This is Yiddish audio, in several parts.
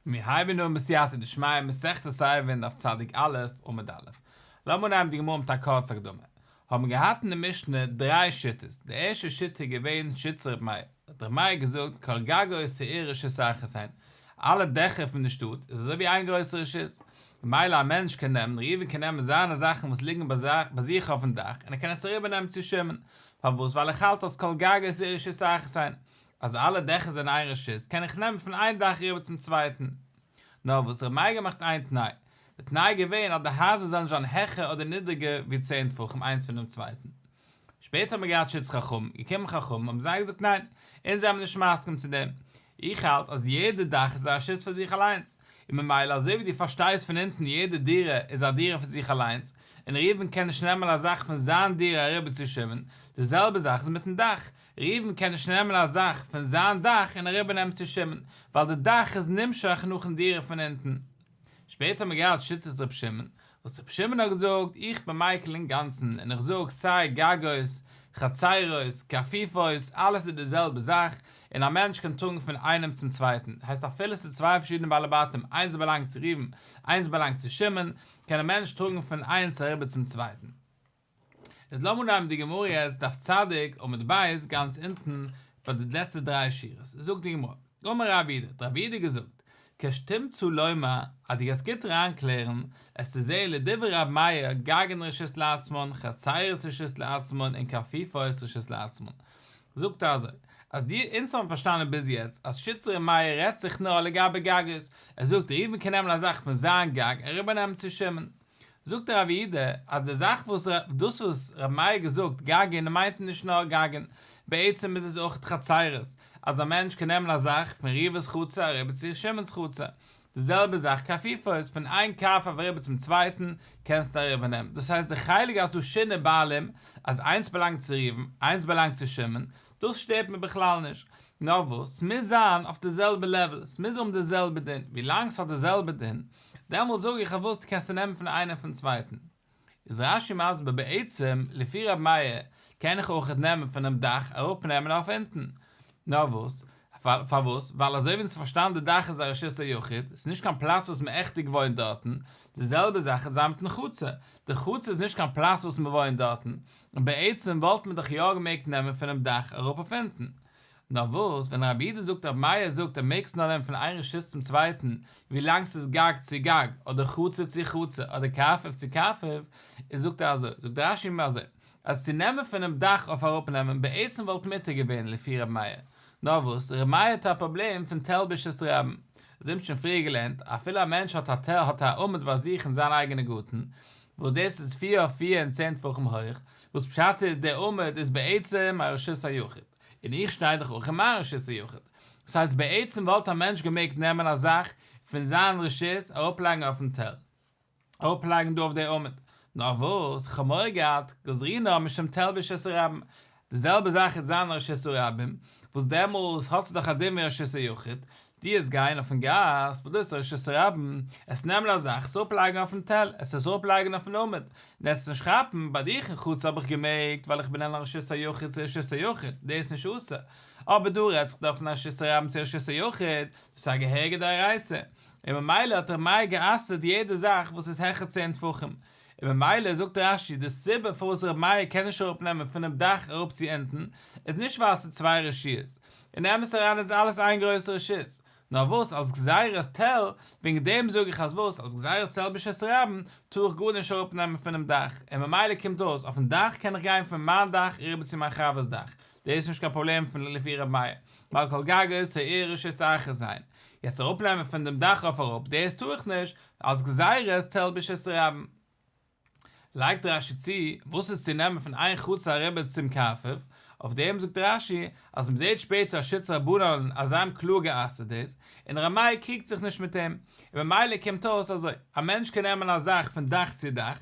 מיר הייבן אן בסייעתא דשמיא מסכת עירובין דף צדיק א' עמוד א'. לאמיר אנהייבן די גמרא מיט א קורצע הקדמה. האבן מיר געהאט אין די משנה דריי שיטות, די ערשטע שיטה איז געווען שיטת ר' מאיר, האט ר' מאיר געזאגט כל גגות העיר רשות אחת הן, אלע דעכער פון די שטאט איז אזוי ווי איין גרויסע רשות, ממילא א מענטש קען נעמען, ראובן קען נעמען זיינע זאכן וואס ליגן ביי זיך אויפן דאך און ער קען עס אריבער נעמען צו שמעון, פארוואס ווייל איך האלט אז כל גגות העיר רשות אחת הן, אז אלע דעכער זענען איין רשות קען איך נעמען פון איין דאך אריבער צום צווייטן. נאר וואס ר' מאיר געמאכט איין תנאי, די תנאי איז געווען אז די הייזער זאלן נישט זיין העכער אדער נידריגער ווי צען טפחים איינס פונעם צווייטן. שפעטער האט מען געהאט שיטת חכמים, געקומען חכמים האבן זיי געזאגט ניין, אונז זעמיר נישט מסכים צו דעם, איך האלט אז יעדע דאך איז א רשות פאר זיך אליינס, און ממילא אזוי ווי דו פארשטייסט פון אונטן יעדע דירה איז א דירה פאר זיך אליינס, און ראובן קען נישט נעמען א זאך פון זיין דירה אריבער צו שמעון, די זעלבע זאך איז מיטן דאך, ראובן קען נישט נעמען א זאך פון זיין דאך און אריבער נעמען צו שמעון, ווייל די דאך איז נמשך נאכן דירה פון אונטן. שפעטער האט מען געהאט שיטת ר' שמעון, וואס ר' שמעון האט געזאגט, איך בין מיקל אינגאנצן און איך זאג סיי גגות, חצרות, קרפיפות, אלעס איז די זעלבע זאך, און א מענטש קען טראגן פון איינעם צום צווייטן, הייסט אפילו ס'איז צוויי פארשידענע בעלי בתים, איינס באלאנגט צו ראובן, איינס באלאנגט צו שמעון, קען א מענטש טראגן פון איינס אריבער צום צווייטן. איז לאמיר נעמען די גמרא יעצט דף צדיק עמוד ב' גאנץ אונטן ביי די לעצטע דריי שורות, זאגט די גמרא, אמר רב יהודה, האט רב יהודה געזאגט, כשתמצא לומר, אז דו גייסט גוט אריינקלערן, עס צו זעהן לדברי רב מאיר, גגין רשות לעצמן, חצרות רשות לעצמן און קרפיפות רשות לעצמן. זאגט ער אזוי, אז די אונז האבן פארשטאנען ביז יעצט אז שיטת ר' מאיר רעדט זיך נאר לגבי גגות, ער זאגט ראובן קען נעמען א זאך פון זיין גג אריבערנעמען צו שמעון, זאגט רב יהודה אז די זאך וואס דאס וואס רבי מאיר געזאגט גגין מיינט נישט נאר גגין, בעצם איז עס אויך חצרות, אז א מענטש קען נעמען א זאך פון ראובן'ס חצר אריבער צו שמעון'ס חצר, די זעלבע זאך קרפיפות, פון איין קרפף אריבער צום צווייטן קענסטו אריבער נעמען, דאס הייסט די חלק אז דא שינוי בעלים אז איינס באלאנגט צו ראובן איינס באלאנגט צו שמעון, דאס שטערט מיר בכלל נישט, נאר וואס ס'מוז זיין אויף די זעלבע level, ס'מוז האבן די זעלבע דין, ווילאנג ס'האט די זעלבע דין דעמאלט זאג איך אז וואס דו קענסט נעמען פון איינעם פון צווייטן. איז רש"י מסביר בעצם לפי ר' מאיר קען איך אויכעט נעמען פונעם דאך אראפ נעמען אויף אונטן. נאר וואס? פארוואס? ווייל אזוי ווי אונז פארשטאנען די דאך איז א רשות היחיד, ס'איז נישט קיין פלאץ וואס מען עכטיג וואוינט דארטן, די זעלבע זאך איז זיין מיטן חצר, די חצר איז נישט קיין פלאץ וואס מען וואוינט דארטן, און בעצם וואלט מען דאך יא געמעגט נעמען פונעם דאך אראפ אויף אונטן. נאר וואס, ווען רבי יהודה זאגט רבי מאיר זאגט אז מעגסט נאר נעמען פון איין רשות צום צווייטן ווילאנג ס'איז גג צו גג, אדער חצר צו חצר, אדער קרפף צו קרפף, איז זאגט ער אזוי, זאגט רש"י אים אזוי, אז צו נעמען פונעם דאך אויף אראפנעמען בעצם וואלט מותר געווען לפי רבי מאיר, נאר וואס, רבי מאיר האט א פראבלעם פון תל ברשות הרבים, אזוי האבן שוין פריער געלערנט, אפילו א מענטש האט א תל האט א עמוד ביי זיך אין זיין אייגענע גארטן, וואס דאס איז פיר אויף פיר און צען טפחים הויך, וואס פשט איז דער עמוד איז בעצם א רשות היחיד. און איך שטיי דאך אויך אין מיין רשות היחיד. דאס הייסט בעצם וואלט א מענטש געמעגט נעמען א זאך פון זיין רשות אראפלייגן אויפן תל, אראפלייגן דא אויף די עמוד, נאר וואס כ'האב מורא געהאט גזרינא משום תל ברשות הרבים, די זעלבע זאך איז זיין רשות הרבים, וואס דעמאלס האט עס דאך א דין ווי רשות היחיד, דו עסט גיין אויפן גאס וואס דאס איז רשות הרבים, עסט נעמען א זאך עס אראפלייגן אויפן תל, עס עס אראפלייגן אויפן עמוד, און עסט נישט כאפן, ביי דיך אין חצר האב איך געמעגט ווייל איך בין אין א רשות היחיד צו רשות היחיד, דאס איז נישט אסור, אבער דא רעדט זיך דאך פון א רשות הרבים צו רשות היחיד, דאס איז א געהעריגע דאורייתא, און ממילא האט ר' מאיר גע'אסר'ט יעדע זאך וואס איז העכער צען טפחים, און ממילא זאגט רש"י די סיבה פארוואס ר' מאיר קען נישט אראפנעמען פונעם דאך אראפ צו אונטן איז נישט ווייל עס איז צוויי רשויות, אין אמת אריין איז אלעס איין גרויסע רשות, נאר וואס אלס גזירת תל, וועגן דעם זאג איך אז וואס אלס גזירת תל ברשות הרבים טאר איך גארנישט אראפ נעמען פונעם דאך, און ממילא קומט אויס אויפן דאך קען איך גיין פון מיין דאך אריבער צו מיין חבר'ס דאך, דאס איז נישט קיין פראבלעם פון לפי ר' מאיר, ווייל כל גגות העיר רשות אחת הן, יעצט אראפ נעמען פון דעם דאך אויף אראפ דאס טאר איך נישט, אלס גזירת תל ברשות הרבים. לייגט רש"י צו, וואס איז צו נעמען פון איין חצר אריבער צום קרפף, אויף דעם זאגט רש"י אז מ'זעט שפעטער א שיטת רבנן אז זיי האבן קלאר גע'אסר'ט דאס, און ר' מאיר קריגט זיך נישט מיט אים, און ממילא קומט אויס אזוי, א מענטש קען נעמען א זאך פון דאך צו דאך,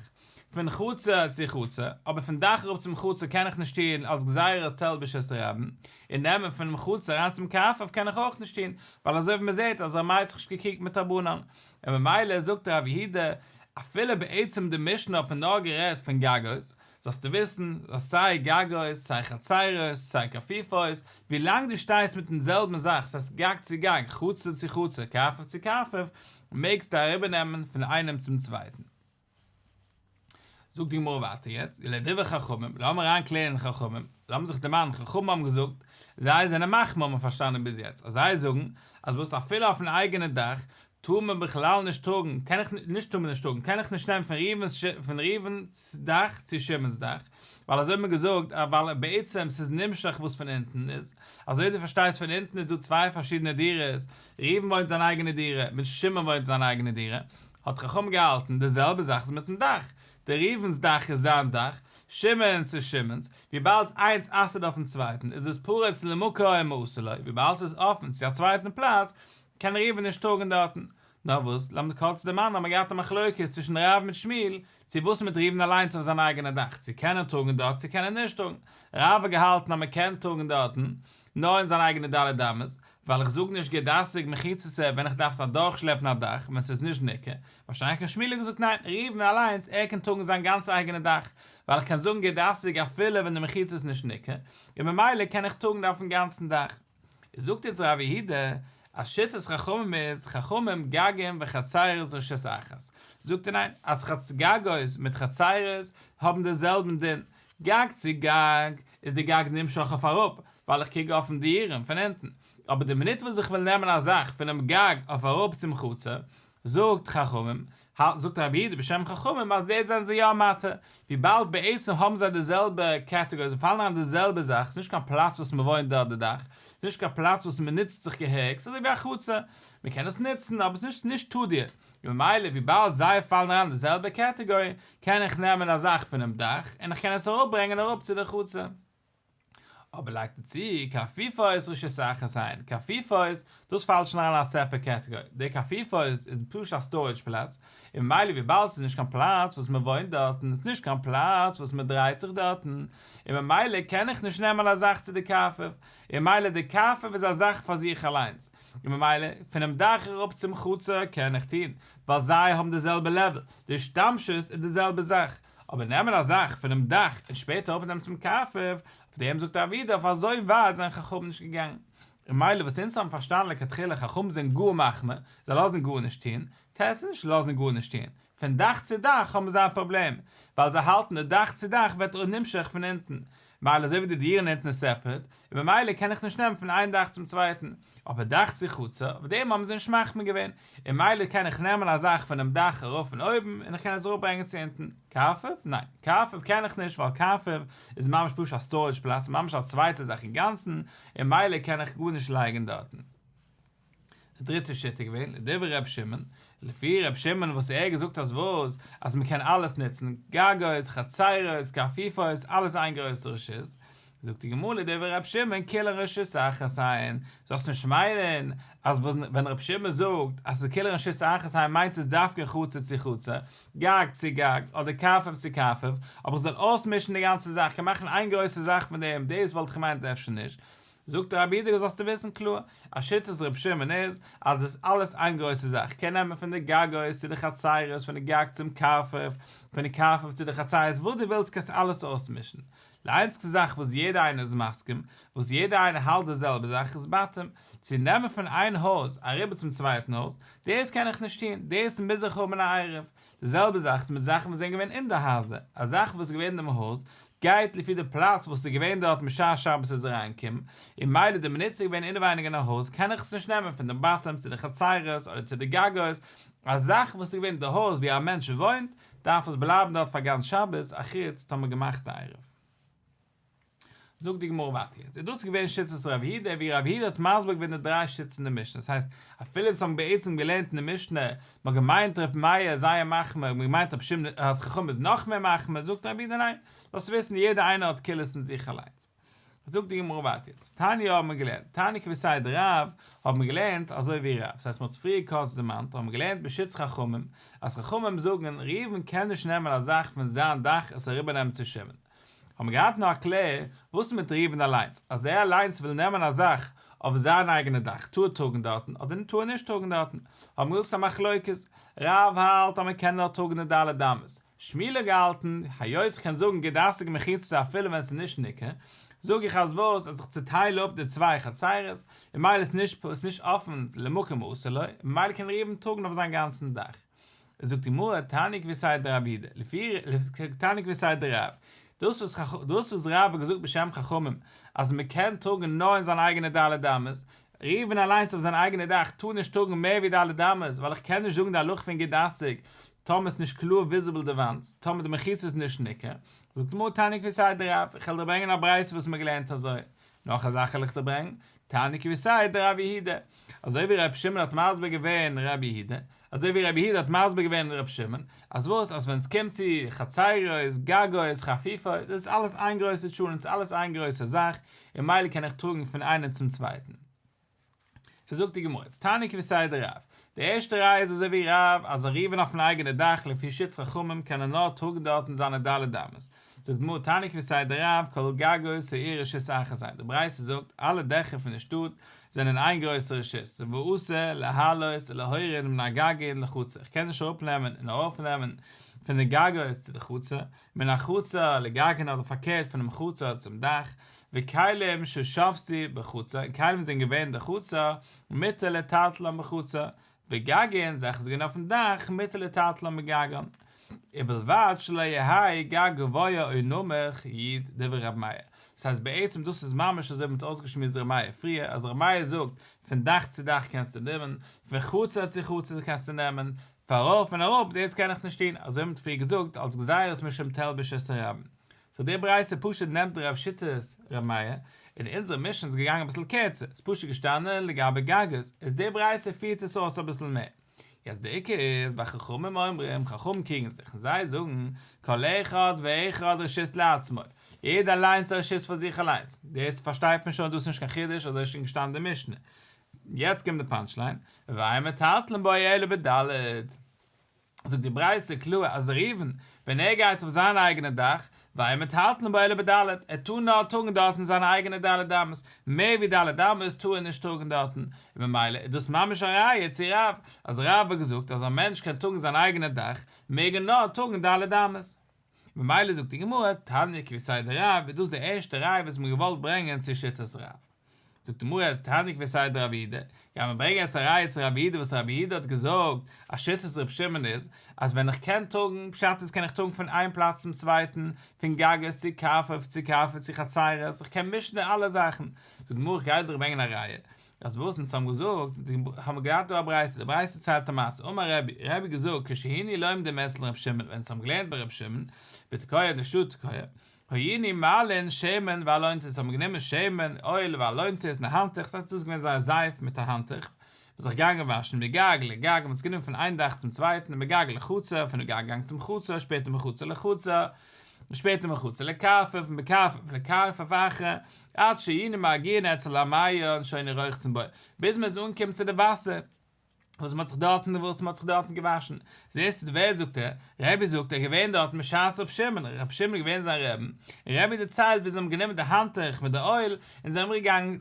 פון חצר צו חצר, אבער פון דאך אראפ צום חצר קען איך נישט טון אלס גזירת תל ברשות הרבים, און נעמען פונעם חצר אריין צום קרפף קען איך אויך נישט טון, ווייל אזוי ווי מ'זעט אז ר' מאיר האט זיך נישט געקריגט מיט רבנן, און ממילא זאגט רב יהודה, אפילו בעצם די משנה האט מען נאר גערעדט פון גגות. זאלסטו וויסן אז סיי גגות, סיי חצירות, סיי קרפיפות, ווילאנג דו שטייסט מיטן זעלבן זאך, ס'הייסט גג צו גג, חצר צו חצר, קרפף צו קרפף, מעגסטו אריבערנעמען פון איינעם צום צווייטן. זאגט די גמרא ווייטער יעצט, ולדברי חכמים, לאמיר אריין קלערן חכמים, לאמיר זיך דערמאנען, חכמים האבן געזאגט, זיי זענען מחמיר האבן מיר פארשטאנען ביז יעצט, אז זיי זאגן, אז וואס אפילו אויפן אייגענע דאך, טאר מען בכלל נישט טראגן, קען איך נישט טאר מען נישט טראגן, קען איך נישט נעמען פון ראובן'ס פון ראובן'ס דאך צו שמעון'ס דאך, ווייל אזוי האט מען געזאגט, ווייל בעצם ס'איז נמשך וואס פון אונטן איז, אזוי דו פארשטייסט פון אונטן איז דא צוויי פארשידענע דירות, ראובן וואוינט זיין אייגענע דירה, מיט שמעון וואוינט זיין אייגענע דירה, האט חכמים געהאלטן די זעלבע זאך איז מיטן דאך, דער ראובן'ס דאך איז זיין דאך, שמעון'ס איז שמעון'ס, וויבאלד איינס אסר'ט אויפן צווייטן איז עס פרוץ למקום האסור לו, וויבאלד ס'איז אפן צו א צווייטן פלאץ קען ראובן נישט טראגן דארטן. נאר וואס, לאמיר קורץ דערמאנען האט מען געהאט א מחלוקת צווישן רב מיט שמואל, צו וואס מיט ראובן אליינס אויף זיין אייגענע דאך, צו קען ער טראגן דארט צו קען ער נישט טראגן. רב האט געהאלטן אז מען קען טראגן דארטן, נאר אין זיין אייגענע ד' אמות, ווייל איך זאג נישט גוד אסיק מחיצתא ווען איך דארף עס אדורכשלעפן א דאך ווען ס'איז נישט ניכר, מה שאין כן שמואל האט געזאגט ניין, ראובן אליינס ער קען טראגן זיין גאנצע אייגענע דאך, ווייל איך קען זאגן גוד אסיק אפילו ווען די מחיצה איז נישט ניכר, און ממילא קען איך טראגן אויפן גאנצן דאך. זאגט יעצט רב יהודה אז שיטת חכמים איז חכמים גגים וחצרות רשות אחת, זאגט ער ניין, אז גגות מיט חצרות האבן די זעלבן דין, גג צו גג איז די גג נמשך אויף אראפ, ווייל איך קוק אויפן דירן פון אונטן, אבער די מינוט וואס איך וויל נעמען א זאך פונעם גג אויף אראפ צום חצר, זאגט חכמים, זאגט רב יהודה בשם חכמים אז דאס זענען זיי יא מתיר, וויבאלד בעצם האבן זיי די זעלבע קעטעגארי, זיי פאלן אריין די זעלבע זאך, ס'איז נישט קיין פלאץ וואס מ'וואוינט דארט די דאך, ס'איז נישט קיין פלאץ וואס מ'נוצט זיך געהעריג, ס'איז אזוי ווי א חצר, מ'קען עס נוצן אבער ס'איז נישט תדיר, און ממילא וויבאלד זיי פאלן אריין די זעלבע קעטעגארי, קען איך נעמען א זאך פונעם דאך און איך קען עס אראפברענגען אראפ צו די חצר. אבער לייגט ער צו, קרפיפות רשות אחת הן, קרפיפות, דאס פאלט שוין אריין אין א separate קעטעגארי, די קרפיפות איז פשוט א storage פלאץ, און ממילא וויבאלד ס'איז נישט קיין פלאץ וואס מ'וואוינט דארטן, ס'איז נישט קיין פלאץ וואס מ'דרייט זיך דארטן, און ממילא קען איך נישט נעמען א זאך צו די קרפף, און ממילא די קרפף איז א זאך פאר זיך אליינס, און ממילא פונעם דאך אראפ צום חצר קען איך טון, ווייל זיי האבן די זעלבע level, די השתמשות איז די זעלבע זאך, אבער נעמען א זאך פונעם דאך און שפעטער אראפנעמען צום קרפף, אויף דעם זאגט רב יהודה אויף אזוי ווייט זענען חכמים נישט געגאנגען. און מילא וואס אונז האבן פארשטאנען לכתחילה חכמים זענען גאר מחמיר, זיי לאזן גארנישט טון, טע ס'איז נישט לאזן גארנישט טון, פון דאך צו דאך האבן זיי א פראבלעם, ווייל זיי האלטן די דאך צו דאך ווערט נמשך פון אונטן, מילא אזוי ווי די דירן אונטן איז separate, און ממילא קען איך נישט נעמען פון איין דאך צום צווייטן, אבער דאך צו חצר, אויף דעם האבן זיי נישט מחמיר געווען, און מילא קען איך נעמען א זאך פונעם דאך ארויף פון אויבן און איך קען עס אראפברענגען צו אונטן. קרפף? ניין, קרפף קען איך נישט ווייל קרפף איז ממש פשוט א storage פלאץ, ממש א צווייטע זאך אינגאנצן, און מילא קען איך גארנישט לייגן דארטן. די דריטע שיטה איז געווען לדברי ר' שמעון, לפי ר' שמעון וואס ער האט געזאגט אז וואס? אז מען קען אלעס נוצן, גגות, חצירות, קרפיפות, אלעס איין גרויסע רשות, זאגט די גמרא לדברי ר' שמעון כולן רשות אחת הן, זאלסט נישט מיינען אז ווען ר' שמעון זאגט אז ס'איז כולן רשות אחת הן מיינט עס דווקא חצר צו חצר, גג צו גג, אדער קרפף צו קרפף, אבער איך זאל אויסמישן די גאנצע זאך, קען מאכן איין גרויסע זאך פון דעם, דאס וואלט איך געמיינט אפשר נישט, זאגט רבי יהודה זאלסטו וויסן קלאר אז שיטת רבי שמעון איז אז עס איז אלעס איין גרויסע זאך, קען נעמען פון די גגות צו די חצירות, פון די גג צום קרפף, פון די קרפף צו די חצירות, וואס דו ווילסט קענסטו אלעס אויסמישן. די איינציגסטע זאך וואס יעדער איינער איז מסכים, וואס יעדער איינער האלט די זעלבע זאך איז בתים, צו נעמען פון איין הויז אריבער צום צווייטן הויז, דאס קען איך נישט טון, דאס מוז איך האבן א עירוב, די זעלבע זאך איז מיט זאכן וואס זענען געווען אין די הייזער, א זאך וואס איז געווען אין דעם הויז, גייט לפי די פלאץ וואס איז געווען דארט משעת שבת איז אריינגעקומען, און מילא די מינוט ס'איז געווען אינעווייניג אין א הויז קען איך עס נישט נעמען פון די בתים צו די חצירות אדער צו די גגות, א זאך וואס איז געווען אין די הויז ווי א מענטש וואוינט, דארף עס בלייבן דארט פאר גאנץ שבת, אחוץ טאמער געמאכט א עירוב. זאגט די גמרא ווייטער יעצט איז דאס געווען שיטת רב יהודה ווי רב יהודה האט מסביר געווען די דריי שיטות אין די משנה דאס הייסט אפילו אונז האבן בעצם געלערנט אין די משנה מ'האט געמיינט ר' מאיר איז זייער מחמיר מ'האט געמיינט ר' שמעון אז חכמים איז נאך מער מחמיר זאגט רב יהודה ניין זאלסט וויסן יעדער איינער האט קולות אין זיך אליינס זאגט די גמרא ווייטער יעצט תניא האבן מיר געלערנט תניא כוותיה דרב האבן מיר געלערנט אזוי ווי רב דאס הייסט מ'האט עס פריער קורץ דערמאנט האבן מיר געלערנט בשיטת חכמים אז חכמים זאגן ראובן קען נישט נעמען א זאך פון זיין דאך עס אריבערנעמען צו שמעון האבן מיר געהאט נאר א קלער, וואס איז מיט ראובן אליינס, אז ער אליינס וויל נעמען א זאך אויף זיין אייגענע דאך, טאר ער טראגן דארטן, אדער טאר ער נישט טראגן דארטן? האבן מיר געזאגט ס'איז א מחלוקת, רב האלט אז מען קען נאר טראגן די ד' אמות, שמואל האט געהאלטן, היות איך קען זאגן גוד אסיק מחיצתו אפילו ווען ס'איז נישט ניכר, זאג איך אז וואס, אז איך צוטייל אפ די צוויי חצרות, ממילא איז נישט איז נישט אפן למקום אסור לו, ממילא קען ראובן טראגן אויף זיין גאנצן דאך. זאגט די גמרא, תניא כוותיה דרב יהודה, לפי תניא כוותיה דרב, דאס וואס דאס וואס רב האט געזאגט בשם חכמים אז מען קען טראגן נאר אין זיין אייגענע ד' אמות, ראובן אליינס אויף זיין אייגענע דאך טאר נישט טראגן מער ווי ד' אמות, ווייל איך קען נישט זאגן די הלכה פון גוד אסיק טאמער ס'איז נישט קלאר וויזיבל די וואנט, טאמער די מחיצה איז נישט ניכר. זאגט די גמרא תניא כוותיה דרב, איך וועל דיר ברענגען א ברייתא וואס מ'האט געלערנט אזוי. נאך א זאך וועל איך דיר ברענגען, תניא כוותיה דרב יהודה, אזוי ווי ר' שמעון האט מסביר געווען ר' יהודה, אזוי ווי רבי יהודה האט מסביר געווען ר' שמעון, אז וואס אז ווען עס קומט צו חצרות, גגות, חפיפות, איז עס אלעס איין גרויסע טשולענט, ס'איז אלעס איין גרויסע זאך, און מילא קען איך טראגן פון איינעם צום צווייטן. איז זאגט די גמרא, איז תניא כוותיה דרב, די ערשטע ראיה איז אזוי ווי רב, אז א ראובן אויפן אייגענע דאך לפי שיטת חכמים קען ער נאר טראגן דארטן זיינע ד' אמות, זאגט די גמרא תניא כוותיה דרב כל גגות העיר רשות אחת הן, די ברייתא זאגט אלע דעכער פון די שטאט זענען איין גרויסע רשות, ואסור להעלות ולהוריד מן הגגין לחצר, איך קען נישט אראפ נעמען און ארויף נעמען פון די גגות צו די חצר, מן החצר לגגין אדער פארקערט פונעם חצר צום דאך, וכלים ששבתו בחצר, און כלים זענען געווען אין די חצר, מותר לטלטלן בחצר, וגגין, זאכן זענען געווען אויפן דאך, מותר לטלטלן בגגן. ובלבד שלא יהא גג גבוה או נמוך י' דברי ר' מאיר. דאס הייסט בעצם דאס איז ממש אזוי ווי מ'האט אויסגעשמועסט ר' מאיר פריער, אז ר' מאיר זאגט פון דאך צו דאך קענסטו נעמען, פון חצר צו חצר קענסטו נעמען, פון ארויף און אראפ דאס קען איך נישט טון, אזוי ווי מ'האט פריער געזאגט אלס גזירת משום תלבש את הרבים. סאו די ברייתא פשוט נעמט רב שיטת ר' מאיר, און אונזערע משנה איז געגאנגען אביסל קערצער, ס'איז פשוט געשטאנען לגבי גגות, איז די ברייתא פירט עס אויס אביסל מער. יעצט די עיקר איז וחכמים אומרים, חכמים קריגן זיך און זיי זאגן, כל אחד ואחד רשות לעצמו, יעדער אליינס א רשות פאר זיך אליינס, דאס פארשטייט מען שוין דאס איז נישט קיין חידוש אזוי איז שוין געשטאנען אין די משנה. יעצט קומט די פאנטש ליין, ואין מטלטלין בו אלא בד'. זאגט די ברייתא קלאר אז ראובן ווען ער גייט אויף זיין אייגענע דאך, ואין מטלטלין בו אלא בד', ער טאר נאר טראגן דארטן זיינע אייגענע ד' אמות, מער ווי ד' אמות טאר ער נישט טראגן דארטן, און ממילא איז דאס ממש א ראיה צו רב, אז רב האט געזאגט אז א מענטש קען טראגן זיין אייגענע דאך, מעג ער נאר טראגן ד' אמות. ממילא זאגט די גמרא, תניא כוותיה דרב, איז דאס די ערשטע ראיה וואס מען האט געוואלט ברענגען צו שיטת רב. זאגט די גמרא אז תניא כוותיה דרב יהודה, גייען מיר ברענגען יעצט א ראיה צו רב יהודה וואס רב יהודה האט געזאגט אז שיטת ר' שמעון איז אז ווען איך קען טראגן, פשט איז קען איך טראגן פון איין פלאץ צום צווייטן, פון גגות צו קרפף צו קרפף צו חצרות, איך קען מישן די אלע זאכן, זאגט די גמרא איך גיי דיר ברענגען א ראיה, אז וואס אונז האבן געזאגט, האבן מיר געהאט דא א ברייתא, די ברייתא ציילט א מעשה, אמר רבי, רבי האט געזאגט כשהיינו לומדים אצל ר' שמעון, ווען אונז האבן געלערנט ביי ר' שמעון, בתקוע אין די שטאט תקוע, היינו מעלין שמן ואלונטית, האבן גענומען שמן, אויל, ואלונטית, און א האנטוך, ס'הייסט דאס איז געווען זייער זייף מיט א האנטוך, מ'איז זיך געגאנגען וואשן מגג לגג, מ'האט עס גענומען פון איין דאך צום צווייטן, מגג לחצר, פון גג געגאנגען צום חצר, שפעטער מחצר לחצר, און שפעטער מחצר לקרפף, ומקרפף לקרפף אחר, עד שהיינו מגיעין אצל המעיין שהיינו רוחצין בו, ביז מ'איז אנגעקומען צו די וואסער. וואס מ'האט זיך דארטן וואס מ'האט זיך דארטן געוואשן. זעסטו ווער זאגט ער? רבי זאגט ער איז געווען דארטן בשעת ר' שמעון, ר' שמעון איז געווען זיין רעבן, און רבי דערציילט ווי זיי האבן גענומען די האנטוך מיט די אויל און זיי זענען געגאנגען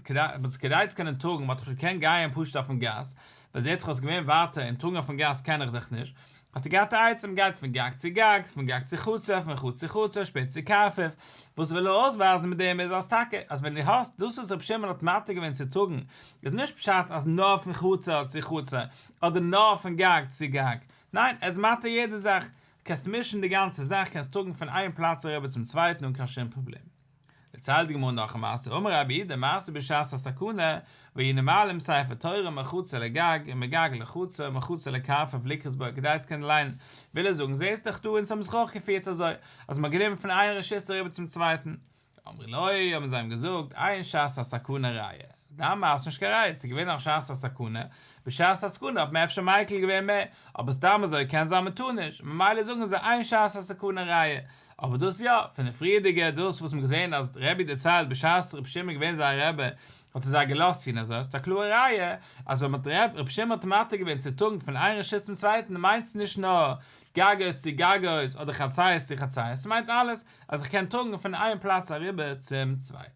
כדי צו קענען טראגן, מ'האט דאך נישט געקענט גייען פשוט אויפן גאס, ווייל זעט זיך אויס געווען ווייטער און טראגן אויפן גאס קען איך דאך נישט, האט ער געהאט א עצה, מ'גייט פון גג צו גג, פון גג צו חצר, פון חצר צו חצר, שפעטער צו קרפף, וואס וויל ער אויסווייזן מיט דעם איז אז טאקע אז ווען דו האסט דאס וואס רבי שמעון האט מתיר געווען צו טראגן, איז נישט פשט אז נאר פון חצר צו חצר, אדער נאר פון גג צו גג, ניין ער איז מתיר יעדע זאך, קענסט מישן די גאנצע זאך, קענסט טראגן פון איין פלאץ אריבער צום צווייטן אן קיין שום פראבלעם. דערציילט די גמרא נאך א מעשה, אמר רב יהודה מעשה בשעת הסכנה, והיינו מעלים ספר תורה מחצר לגג ומגג לחצר ומחצר לקרפף לקרות בו כדי צו קענען ליינען, וויל ער זאגן זעסט דאך דא אונז האבן זיך אויך געפירט אזוי, אז מ'האט גענומען פון איין רשות אריבער צום צווייטן. אמרו לו, האבן זיי אים געזאגט, אין שעת הסכנה ראיה, דיין מעשה איז נישט קיין ראיה, ס'איז געווען א שעת הסכנה, בשעת הסכנה האט מען אפשר מיקל געווען מער, אבער סתם אזוי קען זיין מ'טאר נישט, ממילא זאגן זיי אין שעת הסכנה ראיה, אבער דאס יא, פון די פריערדיגע, דאס וואס מ'האט געזען אז רבי דערציילט בשעת רבי שמעון איז געווען זיין רבי, האט ער זיי געלאזט טון אזוי, האסטו א קלארע ראיה אז ווען מ'האט רבי שמעון האט מתיר געווען צו טראגן פון איין רשות צום צווייטן מיינט עס נישט נאר גגות צו גגות אדער חצרות צו חצרות, ס'מיינט אלעס אז איך קען טראגן פון איין פלאץ אריבער צום צווייטן.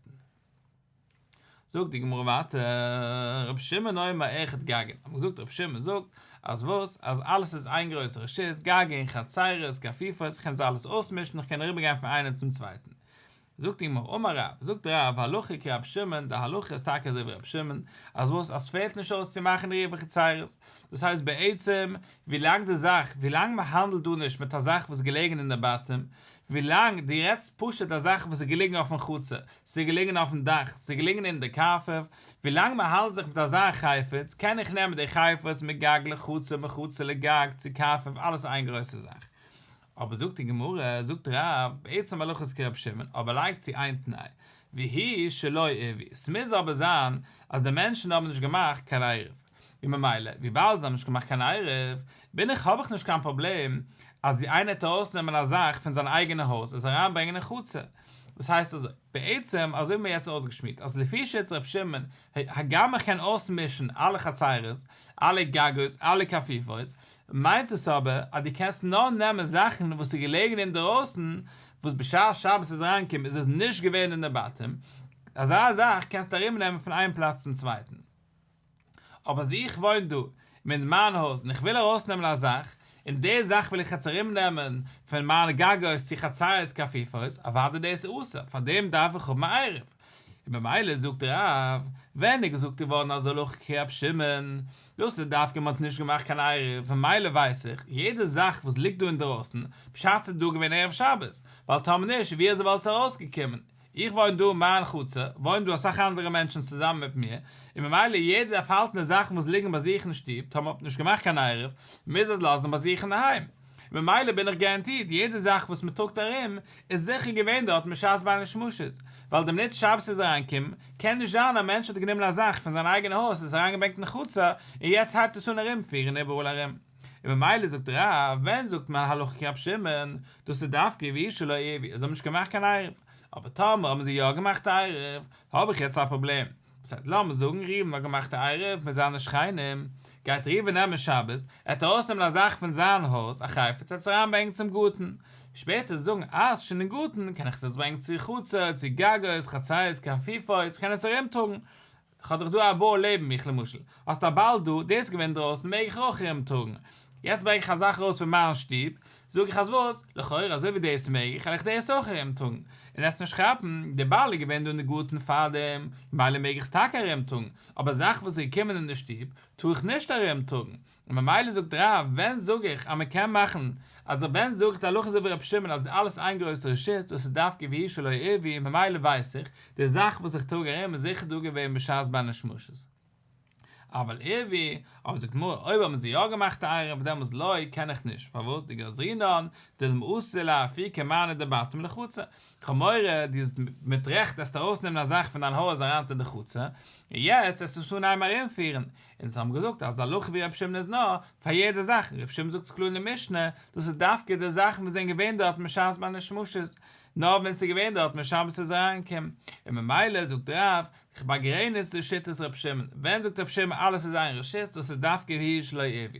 זאגט די גמרא ווייטער, רבי שמעון אומר אחד גגין, האט מען געזאגט רבי שמעון זאגט אז וואס? אז אלעס איז איין גרויסע רשות, גגין, חצירות, קרפיפות, איך קען זיי אלעס אויסמישן, איך קען אריבער גיין פון איינעם צום צווייטן. זאגט די גמרא, אמר רב, זאגט רב, הלכה כרבי שמעון, די הלכה איז טאקע אזוי ווי רבי שמעון, אז וואס? אז ס'פעלט נישט אויס צו מאכן עירובי חצירות, דאס הייסט בעצם ווילאנג די זאך, ווילאנג מען האנדלט דא נישט מיט א זאך וואס איז געלעגן אין די בתים, ווילאנג דו רעדסט פשוט א זאך וואס איז געליגן אויפן חצר, ס'איז געליגן אויפן דאך, ס'איז געליגן אין די קרפף, ווילאנג מען האנדלט זיך מיט אזא חפץ, קען איך נעמען די חפץ מגג לחצר מחצר לגג צו קרפף אלעס איין גרויסע זאך. אבער זאגט די גמרא, זאגט רב, בעצם הלכה איז כרבי שמעון, אבער לייגט צו איין תנאי, והוא שלא עירבו, ס'מוז אבער זיין אז די מענטשן האבן נישט געמאכט קיין עירוב, און ממילא וויבאלד זיי האבן נישט געמאכט קיין עירוב, בין איך האב איך נישט קיין פראבלעם אז איינער וועט ארויסנעמען א זאך פון זיין אייגענע הויז עס אריינברענגען אין חצר. דאס הייסט אזוי, בעצם אזוי האבן מיר יעצט אויסגעשמועט אז לפי שיטת ר' שמעון, הגם איך קען אויסמישן אלע חצרות, אלע גגות, אלע קרפיפות, מיינט עס אבער אז דו קענסט נאר נעמען זאכן וואס איז געלעגן אינדערויסן, וואס בשעת שבת איז אריינגעקומען איז עס נישט געווען אין די בתים, אזא זאך קענסטו ארומנעמען פון איין פלאץ צום צווייטן. אבער אז איך וואוין דא אין מיין הויז און איך וויל ארויסנעמען א זאך, און די זאך וויל איך יעצט ארומנעמען פון מיינע גגות צו חצרות קרפיפות, אוודאי דאס איז אסור, פאר דעם דארף איך האבן א עירוב. און ממילא זאגט רב, ווען איז געזאגט געווארן אז הלכה כר' שמעון, דאס איז דווקא מען האט נישט געמאכט קיין עירוב, ממילא ווייס איך, יעדע זאך וואס ליגט דא אינדרויסן, פשט ס'איז דא געווען ערב שבת, ווייל טאמער נישט ווי אזוי וואלט עס ארויסגעקומען? איך וואוין דא אין מיין חצר, וואוינען דא אסאך אנדערע מענטשן צוזאמען מיט מיר, און ממילא יעדער דארף האלטן די זאכן וואס ליגן ביי זיך אין שטוב, טאמער האט מען נישט געמאכט קיין עירוב, מוז עס לאזן ביי זיך אינדערהיים. און ממילא בין איך גאראנטירט יעדע זאך וואס מען טראגט ארום איז זיכער געווען דארט משעת בין השמשות, ווייל די מינוט שבת איז אריינגעקומען, קען נישט זיין א מענטש האט גענומען א זאך פון זיין אייגענע הויז עס אריינגעברענגט אין חצר און יעצט הייבט עס אן ארומפירן איבעראל ארום. און ממילא זאגט רב, ווען זאגט מען הלכה כרבי שמעון, דאס איז דווקא והוא שלא עירבו, זיי האבן נישט געמאכט קיין עירוב, אבער טאמער האבן זיי יא געמאכט א עירוב, האב איך יעצט א פראבלעם, וואס הייסט לאמיר זאגן ראובן האט געמאכט א עירוב מיט זיינע שכנים, גייט ראובן נעמען שבת, ער וועט ארויסנעמען א זאך פון זיין הויז, א חפץ, ער וועט עס אריינברענגען צום גארטן, שפעטער זאגן אז שוין אין גארטן קען איך עס יעצט ברענגען צו חצר, צו גגות, חצרות, קרפיפות, איך קען עס ארומטראגן, כ'האב דאך דא א בור לעבן מיך למשל, האסט א באל דא, דאס איז געווען דרויסן מעג איך אויך ארום טראגן, יעצט ברענג איך א זאך ארויס פון מיין שטוב, זאג איך אז וואס, לכאורה אזוי ווי דאס מעג איך, וועל איך דאס אויך ארום טראגן, און עסט נישט כאפן, די באל איז געווען דא אין די גארטן פארדעם, ממילא מעג איך עס טאקע ארום טראגן, אבער א זאך וואס איז געקומען אין די שטוב, טאר איך נישט ארום טראגן, און ממילא זאגט רב, ווען זאג איך אז מען קען מאכן, אז ווען זאגט הלכה אזוי ווי רבי שמעון אז אלעס איין גרויסע רשות, דאס איז דווקא והוא שלא עירבו און ממילא ווייס איך, די זאך וואס איך טראג ארום איז זיכער דא געווען בשעת בין השמשות. אבל עירבו, אבער זאגט גמרא, אויב האבן זיי יא געמאכט א עירוב דעמאלס לא, קען איך נישט, פארוואס דגזרינן דילמא אתי לאפוקי מאני דבתים לחצר, כ'האב מורא דו האסט מיט רעכט עסט ארויסנעמען א זאך פון דיין הויז אריין צו די חצר, און יעצט עסטו עס אנהייבן ארומפירן, אונז האבן געזאגט אז הלכה ווי רבי שמעון איז נאר פאר יעדע זאך, רבי שמעון זאגט עס קלאר אין די משנה, דאס איז דווקא די זאכן וואס זענען געווען דארט משעת בין השמשות, נאר ווען ס'איז געווען דארט ווען שבת איז אריינגעקומען, און ממילא זאגט רב, איך באגרעניץ די שיטת רבי שמעון, ווען זאגט רבי שמעון אלעס איז איין רשות, דאס איז דווקא והוא שלא עירבו,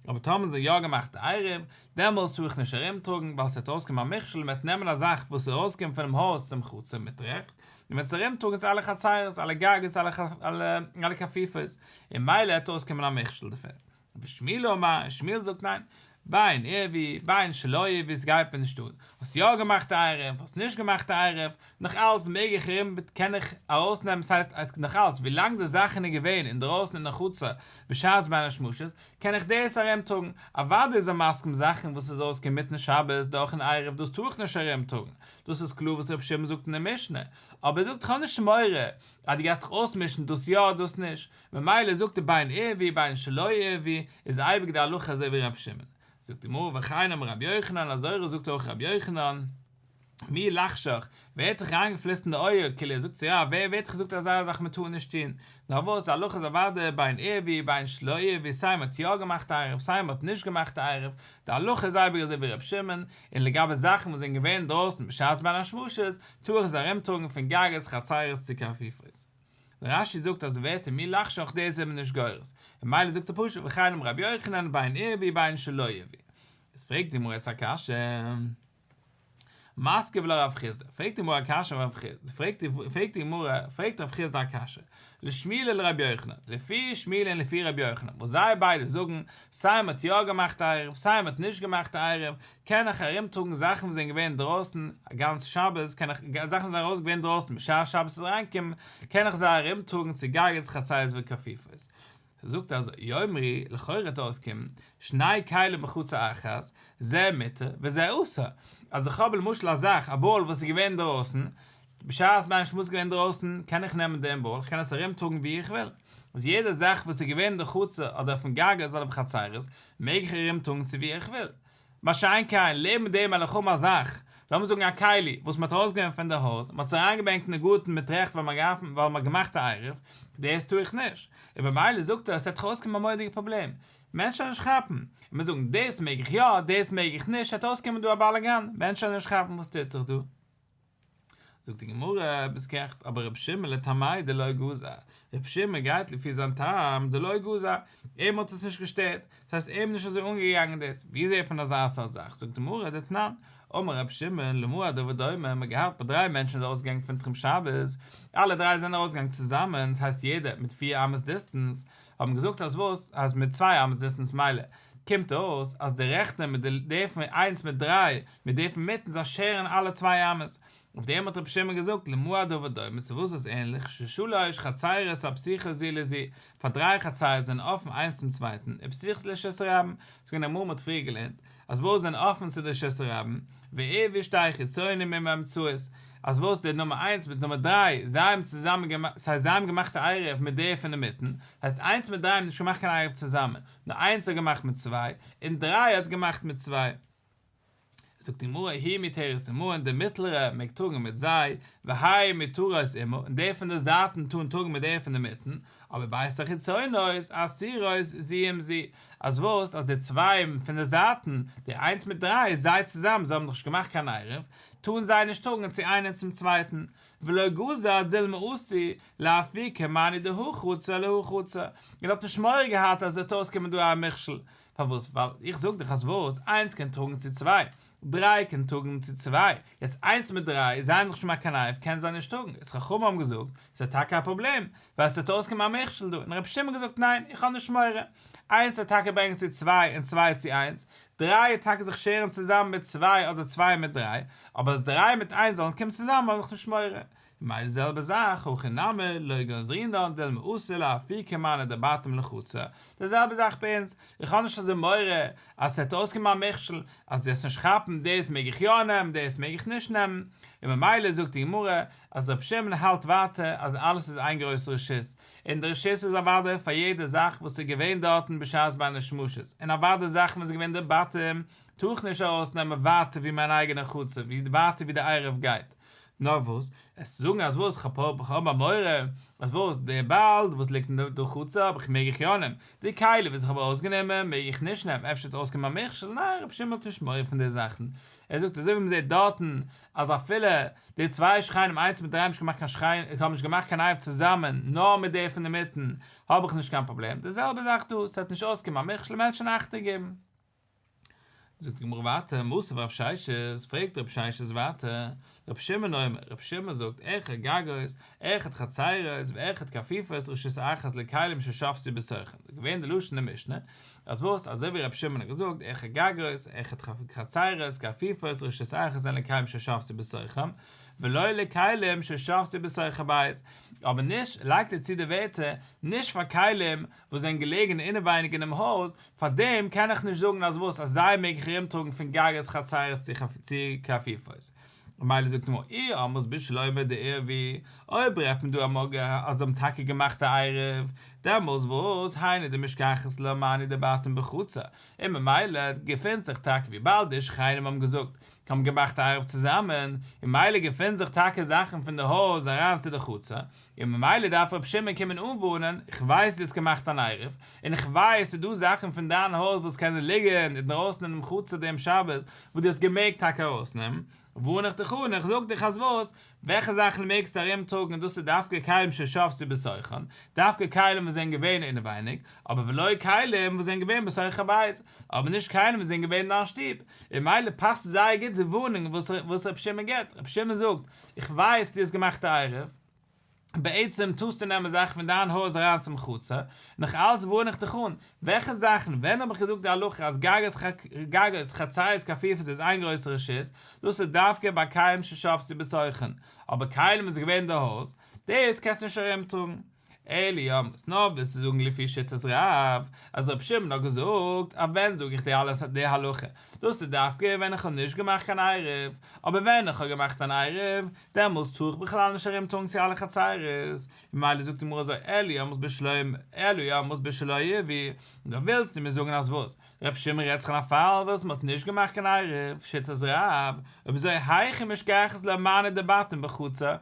אבער טאמער זיי יא געמאכט עירוב, דעמאלס טאר איך נישט ארומטראגן ווייל ס'וועט אויסקומען א מכשול מ'וועט נעמען א זאך וואס איז ארויסגעקומען פונעם הויז צום חצר מיט רעכט, און מ'וועט עס ארומטראגן צו אלע חצרות, אלע גגות, אלע קרפיפות, און ממילא וועט אויסקומען א מכשול דערפון. ושמואל אמר, און שמואל זאגט ניין, בין עירבו, בין שלא עירבו, ס'גייט מיר נישט אן, האסט יא געמאכט א עירוב, האסט נישט געמאכט א עירוב, נאך אלץ מעג איך ארום, קען איך ארויסנעמען, ס'הייסט נאך אלץ ווילאנג די זאכן איז געווען אינדרויסן אין די חצר בשעת בין השמשות, קען איך דאס ארומטראגן, אוודאי איז ער מסכים זאכן וואס איז ארויסגעקומען מיטן שבת דורכן עירוב דאס טאר איך נישט ארומטראגן, דאס איז קלאר וואס רבי שמעון זאגט אין די משנה, אבער ער זאגט איך האב נישט מורא אז דו גייסט דיך אויסמישן דאס יא דאס נישט, ממילא זאגט ער בין עירבו בין שלא עירבו איז אייביג די הלכה אזוי ווי רבי שמעון. זאגט די גמרא וכן אמר רבי יוחנן אזוי זאגט אויך רבי יוחנן, מי לחשך, ווער האט דיך אריינגעפלוסט אין די אויער, כאילו ער זאגט צו רב, ווער האט דיך געזאגט אזא זאך מען טאר נישט טון, נאר וואס, די הלכה איז אוודאי בין עירבו בין שלא עירבו, סיי מען האט יא געמאכט א עירוב סיי מען האט נישט געמאכט א עירוב, די הלכה איז אייביג אזוי ווי ר' שמעון, און לגבי זאכן וואס זענען געווען אינדרויסן בשעת בין השמשות, טאר איך זיי ארומטראגן פון גגות חצרות צו קרפיפות. רש"י זאגט אז די ווערטער מי לחשך דאס איז מען נישט גורס, ממילא זאגט ער פשוט וכן אמר רבי יוחנן בין עירבו בין שלא עירבו. איז פרעגט די גמרא יעצט א קשיא. מתקיף לה רב חסדא, פרעגט די גמרא א קשיא אויף רב חסדא, פרעגט די גמרא, פרעגט רב חסדא א קשיא, לשמואל ולרבי יוחנן, לפי שמואל און לפי רבי יוחנן, וואס זיי ביידע זאגן, סיי מען האט יא געמאכט א עירוב, סיי מען האט נישט געמאכט א עירוב, קען איך ארומטראגן זאכן וואס זענען געווען דרויסן א גאנץ שבת, קען איך, זאכן וואס זענען ארויס געווען דרויסן בשעת שבת איז אריינגעקומען, קען איך זיי ארומטראגן צו גגות חצרות וקרפיפות. זאגט אז יאמרו, לכאורה וועט אויסקומען, שני כלים בחצר אחת, זה מותר וזה אסור, אז איך האב למשל א זאך, א bowl וואס איז געווען אינדרויסן, בשעת בין השמשות איז געווען אינדרויסן, קען איך נעמען דעם bowl, איך קען עס ארום טראגן ווי איך וויל. איז יעדע זאך וואס איז געווען אין די חצר אדער אויפן גג אדער בחצרות, מעג איך ארום טראגן צו ווי איך וויל. מה שאין כן, לעבן דעם וועל איך האבן א זאך, לאמיר זאגן א כלי, וואס מען האט ארויסגענומען פון די הויז, מען האט עס אריינגעברענגט אין די גארטן מיט רעכט ווייל מען האט געמאכט א עירוב, דאס טאר איך נישט. און במילא זאגט ער, עס וועט דאך אויסקומען א מורא'דיגע פראבלעם. מענטשן וועלן נישט כאפן, און מיר זאגן, דאס מעג איך יא, דאס מעג איך נישט, עס וועט אויסקומען דא א באלאגאן, מענטשן וועלן נישט כאפן וואס טוט זיך דא. זאגט די גמרא, ביסט גערעכט, אבער רבי שמעון לטעמיה דלא גזר, רבי שמעון גייט לפי זיין טעם דלא גזר, אים האט עס נישט געשטערט, דאס הייסט אים נישט אזוי אנגעגאנגען דאס, ווי זעט מען אזא סארט זאך, זאגט די גמרא, דתנן, אמר רבי שמעון, למה הדבר דומה, מען האט געהאט ביי דריי מענטשן איז ארויסגעגאנגען פון תחום שבת, אלע דריי זענען ארויסגעגאנגען צוזאמען, דאס הייסט יעדער מיט 4 אמות distance, האבן געזאגט אז וואס, אז מיט 2 אמות distance מילא, קומט אויס אז די רעכטע מיט די פון איינס מיט דריי מיט די פון מיטן זיי share ן אלע 2 אמות. אויף דעם האט רבי שמעון געזאגט למה הדבר דומה צו וואס איז ענליך ששלוש חצרות הפתוחות זו לזו פאר דריי חצרות זענען אפן איינס צום צווייטן ופתוחות לרשות הרבים ס'איז געווען אמאל מ'האט פריער געלערנט אז וואס זענען אפן צו די רשות הרבים ועירבו שתי חיצונים עם האמצעית אז וואס די נומער איינס מיט נומער דריי זיי האבן צוזאמען געמאכט ס'הייסט זיי האבן געמאכט א עירוב מיט די פון אינמיטן הייסט איינס מיט דריי האבן נישט געמאכט קיין עירוב צוזאמען נאר איינס האט געמאכט מיט צוויי, און דריי האט געמאכט מיט צוויי. זאגט די גמרא, היא מותרת עמהן, די מיטלערע מעג טראגן מיט זיי, והן מותרות עמה, און די פון די זייטן טארן טראגן מיט די פון די מיטן, אבער ב' החיצונות אסורות זו עם זו, אז וואס, אז די צוויי פון די זייטן, די איינס מיט דריי, זיי צוזאמען, זיי האבן דאך נישט געמאכט קיין עירוב, טארן זיי נישט טראגן צו איינער צום צווייטן, ולא גזר דילמא אתי לאפוקי מאני דהא חצר להא חצר, און האט נישט מורא געהאט אז עס וועט אויסקומען דא א מכשול, פארוואס? ווייל איך זאג דיך אז וואס, איינס קען טראגן צו צוויי, דריי קען טראגן צו צוויי, יעצט איינס מיט דריי, זיי האבן דאך נישט געמאכט קיין עירוב, קענען זיי נישט טראגן, איז חכמים האבן געזאגט, עס איז טאקע א פראבלעם, ווייל עס וועט אויסקומען א מכשול דא, און רבי שמעון האט געזאגט ניין, איך האב נישט מורא, איינס וועט טאקע ברענגען צו צוויי און צוויי צו איינס, דריי וועט טאקע זיך share ן צוזאמען מיט צוויי אדער צוויי מיט דריי, אבער אז דריי מיט איינס זאלן קומען צוזאמען האב איך נישט מורא. ממילא די זעלבע זאך, הכא נמי, לא גזרינן דילמא אתי לאפוקי מאני דבתים לחצר, די זעלבע זאך ביי אונז, איך האב נישט אזוי מורא אז ס'וועט אויסקומען א מכשול, אז דו וועסט נישט כאפן דאס מעג איך יא נעמען דאס מעג איך נישט נעמען, און ממילא זאגט די גמרא אז רבי שמעון האלט ווייטער אז אלעס איז איין גרויסע רשות, און די רשות איז אוודאי פאר יעדע זאך וואס איז געווען דארטן בשעת בין השמשות, און אוודאי זאכן וואס איז געווען די בתים טאר איך נישט ארויסנעמען ווייטער ווי מיין אייגענע חצר, ווי ווייטער ווי די עירוב גייט. נאר וואס, עס צו זאגן אז וואס, כ'האב כ'האב א מורא אז וואס, די באלד וואס ליגט אין די חצר האב איך מעג איך יא נעמען, די כלי וואס איך האב ארויסגענומען מעג איך נישט נעמען, אפשר וועט אויסקומען א מכשול, ניין רבי שמעון האט נישט מורא פון די זאכן, ער זאגט אזוי ווי מ'זעט דארטן אז אפילו די צוויי שכנים איינס מיט דריי האבן נישט געמאכט קיין שכן האבן נישט געמאכט קיין עירוב צוזאמען נאר מיט די פון אינמיטן האב איך נישט קיין פראבלעם, די זעלבע זאך דא, ס'וועט נישט אויסקומען א מכשול מענטשן אכטונג געבן. זאגט די גמרא ווייטער, מתיב רב ששת, פרעגט רב ששת ווייטער, רב שמעון אומר, רב שמעון זאגט, אחד גגות, אחד חצרות, ואחד קרפיפות, רשות אחת לכלים ששבתו בתוכן, געווען די לשון אין משנה, אז וואס, אזוי ווי רבי שמעון האט געזאגט, אחד גגות, אחד חצרות, קרפיפות, רשות אחת הן לכלים ששבתו בתוכם, ולא לכלים ששבתו בתוך הבית, אבער נישט, לייגט ער צו די ווערטער, נישט פאר כלים וואס זענען געלעגן אינעווייניג אינעם הויז, פאר דעם קען איך נישט זאגן אז וואס, אז זיי מעג איך ארומטראגן פון גגות חצרות צו קרפיפות. ממילא זאגט די גמרא, אי אמרת בשלמא דעירבו, אויב רעדט מען דא אמאל אז זיי האבן טאקע געמאכט א עירוב, דעמאלס וואס, היינו דמשכחת לה מאני דבתים בחצר, און ממילא געפינט זיך טאקע וויבאלד די שכנים האבן געזאגט האבן געמאכט א עירוב צוזאמען, און ממילא געפינט זיך טאקע זאכן פון די הויז אריין צו די חצר, און ממילא דארף רבי שמעון קומען אנווארענען, איך ווייס דו האסט געמאכט אן עירוב, און איך ווייס ס'איז דא זאכן פון דיין הויז וואס קענען ליגן אינדרויסן אינעם חצר דעם שבת וואס דו האסט געמעגט טאקע ארויסנעמען. ווארן איך דיך אן, איך זאג דיך אז וואס, וועלכע זאכן מעגסטו ארום טראגן דאס איז דווקא כלים ששבתו בתוכן, דווקא כלים וואס זענען געווען אינעווייניג, אבער ולא כלים וואס זענען געווען בתוך הבית, אבער נישט כלים וואס זענען געווען אין דיין שטוב, און ממילא פאסט זייער גוט די ווארענונג וואס רבי שמעון גיבט, רבי שמעון זאגט, איך ווייס דו האסט געמאכט א עירוב, בעצם טארסטו נעמען זאכן פון דיין הויז אריין צום חצר, נאך אלץ ווארן איך דיך אן, וועלכע זאכן, ווען האב איך געזאגט די הלכה אז גגות חצרות קרפיפות איז איין גרויסע רשות, דאס איז דווקא ביי כלים ששבתו בתוכן, אבער כלים וואס איז געווען אין די הויז, דאס קענסטו נישט ארומטראגן. אלא אי אמרת, נאר וועסטו זאגן לפי שיטת רב, אז רבי שמעון האט געזאגט אז ווען זאג איך די אלעס די הלכה, דאס איז דווקא ווען איך האב נישט געמאכט קיין עירוב, אבער ווען איך האב געמאכט אן עירוב, דעמאלס טאר איך בכלל נישט ארום טראגן צו אלע חצרות, ממילא זאגט די גמרא אזוי אלא אי אמרת בשלא אלא אי אמרת בשלא עירבו, דא ווילסטו מיר זאגן אז וואס? רבי שמעון רעדט זיך אין א פאל וואס מען האט נישט געמאכט קיין עירוב, שיטת רב, אויב אזוי היכי משכחת לה מענה דבתים בחצר,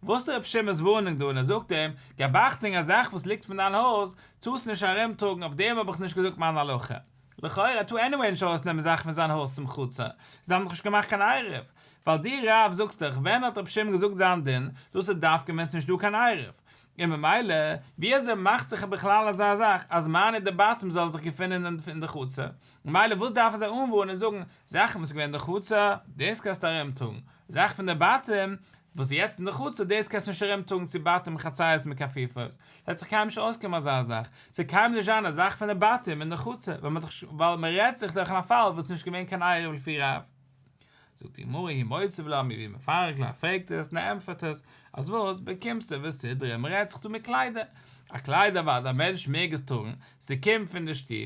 וואס איז רבי שמעון'ס ווארענונג דא און ער זאגט אים, געב אכטונג א זאך וואס ליגט פון דיין הויז, טארסט נישט ארום טראגן, אויף דעם האב איך נישט געזאגט מיין הלכה. לכאורה ער טאר עניוועי נישט ארויסנעמען זאכן פון זיין הויז צום חצר, זיי האבן דאך נישט געמאכט קיין עירוב. ווייל דו רב זאגסט דאך ווען האט רבי שמעון געזאגט זיין דין, דאס איז דווקא ווען ס'נישט דא קיין עירוב. און ממילא, ווי אזוי מאכט זיך בכלל אזא זאך אז מענה דבתים זאל זיך געפינען אין די חצר? ממילא וואס דארף ער זיי אנווארענען און זאגן, זאכן וואס איז געווען אין די חצר, דאס קענסטו ארומטראגן, זאכן פון די בתים, וואס איז יעצט אין די חצר, דאס קענסטו נישט ארומטראגן צו בתים חצרות מיט קרפיפות. ס'וועט זיך קיינמאל נישט אויסקומען אזא זאך, ס'וועט קיינמאל נישט זיין א זאך פון די בתים אין די חצר, ווייל מ'רעדט זיך דאך אין א פאל וואס איז נישט געווען קיין עירוב לפי רב. זאגט די גמרא הוא מותיב לה והוא מפרק לה, פרעגט עס און ער ענטפערט עס, אז וואס, בקומתא וסודרא, מען רעדט זיך דא מיט קליידער, א קלייד אוודאי א מענטש מעג עס טראגן, ס'קומט פון די שטוב,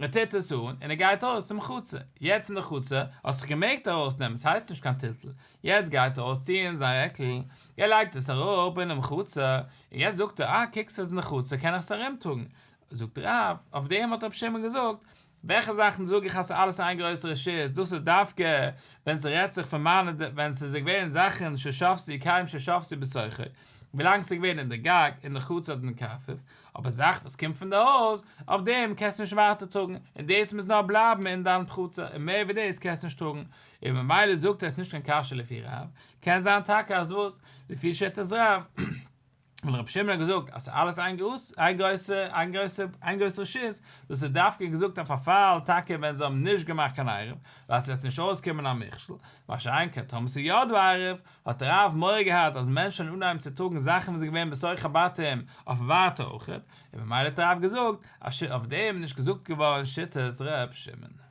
ער טוט עס אן און ער גייט ארויס צום חצר, יעצט אין די חצר האסט זיך געמעגט ארויסנעמען ס'הייסט נישט קיין טלטול, יעצט גייט ער אויסציען זיין רעקל, ער לייגט עס אראפ אינעם חצר, און יעצט זאגט ער אה קוק ס'איז אין די חצר קען איך עס ארומטראגן, זאגט רב, אויף דעם האט רבי שמעון געזאגט, וועלכע זאכן זאג איך אז ס'איז אלעס איין גרויסע רשות, דאס איז דווקא ווען ס'רעדט זיך פון מיינע ווען ס'איז געווען זאכן ששבתו כלים ששבתו בתוכו, ווילאנג ס'איז געווען אין די גג, אין די חצר אדער אין קרפף, אבער זאכן וואס קומט פון די הויז, אויף דעם קענסטו נישט ווייטער טראגן, און דאס מוז נאר בלייבן אין דיין חצר, און מער ווי דאס קענסטו נישט טראגן, און ממילא זאגט ער עס נישט קיין קשיא לפי רב, קען זיין טאקע אז וואס? לפי שיטת רב. ווייל רבי שמעון האט געזאגט אז ס'איז אלעס איין גרויס איין גרויסע איין גרויסע איין גרויסע רשות, דאס איז דווקא געזאגט אויף א פאל טאקע ווען זיי האבן נישט געמאכט קיין עירוב, ווייל ס'וועט נישט אויסקומען א מכשול, מה שאין כן טאמער ס'איז יא דא עירוב, האט רב מורא געהאט אז מענטשן וועלן אנהייבן צו טראגן זאכן וואס איז געווען בתוך הבתים אויף ווייטער אויכעט, און ממילא האט רב געזאגט אז אויף דעם איז נישט געזאגט געווארן שיטת ר' שמעון.